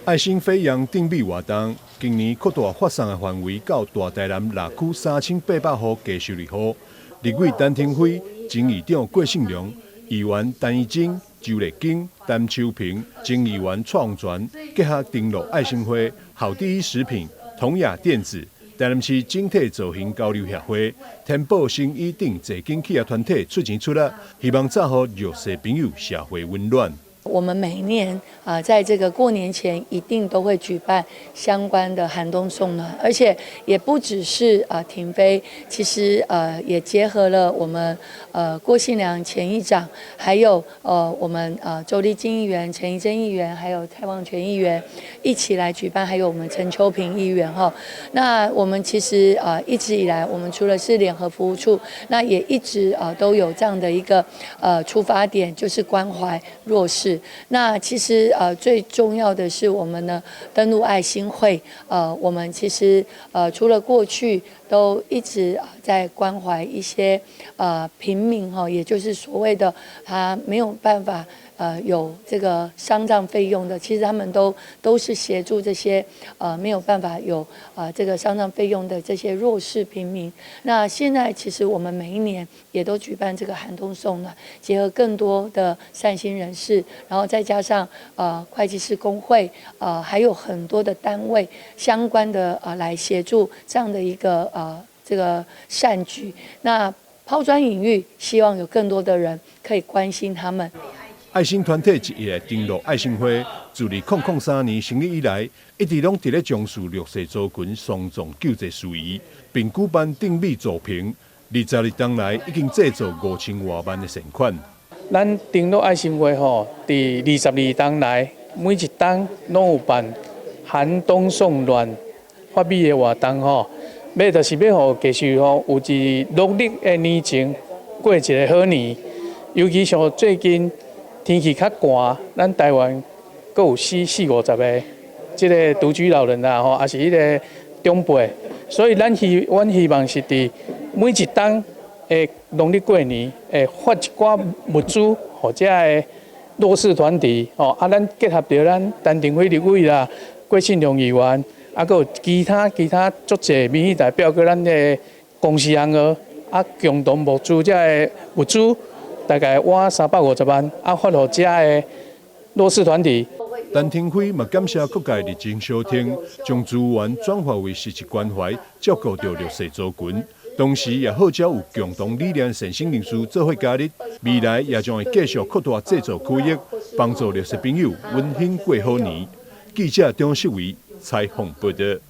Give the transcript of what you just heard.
愛心飛揚贈美活動，今年擴大發送的範圍到大台南六區3800戶低收入戶。立委陳亭妃、前議長郭信良、議員陳怡貞、周麗金、陳秋平、前議員蔡旺泉，結合長樂愛心會、好第一食品、同亞電子、台南市整體造型交流協會、天寶生醫等濟間企業團體出錢出力，希望贈予弱勢朋友社會溫暖。我們每年啊，在這個過年前一定都會舉辦相關的寒冬送暖，而且也不只是啊亭妃，其實也結合了我們郭信良前議長，還有我們周麗金議員、陳怡貞議員，還有蔡旺泉議員一起來舉辦，還有我們陳秋平議員哈。那我們其實啊一直以來，我們除了是聯合服務處，那也一直啊都有這樣的一個出發點，就是關懷弱勢。那其實最重要的是我們呢登錄愛心會，我們其實除了過去都一直在關懷一些平民哈，也就是所謂的他沒有辦法有這個喪葬費用的，其實他們都是協助這些沒有辦法有這個喪葬費用的這些弱勢平民。那現在其實我們每一年也都舉辦這個寒冬送暖，結合更多的善心人士，然後再加上會計師公會，還有很多的單位相關的來協助這樣的一個這個善舉。那拋磚引玉，希望有更多的人可以關心他們。愛心團體之一的長樂愛心會，自2003年成立以來，一直攏佇咧從事弱勢族群喪葬救濟事宜，並舉辦贈美助貧。22冬來已經製造5000外萬的善款。咱長樂愛心會吼，佇22冬來，每一冬攏有辦寒冬送暖發米的活動吼，欲就是欲予低收入戶有佇農曆的年前過一个好年，尤其像最近天氣較寒，咱台灣閣有死四五十个這个獨居老人啦吼，抑是彼个長輩，所以阮希望是佇每一冬的農曆過年，會發一寡物資，予遮个弱勢團體吼，啊，咱結合著咱陳亭妃立委啦、郭信良議員，啊，閣有其他足濟民意代表，佮咱的公司行號，啊，共同募資遮个物資，大概倚350萬，啊，發予遮个弱勢團體。陳亭妃嘛感謝各界熱情相挺，將資源轉化為實質關懷，照顧著弱勢族群。同時也號召有共同理念善心人士做伙加入，未來也將會繼續擴大製造區域，幫助弱勢朋友溫馨過好年。記者張世維採訪報導。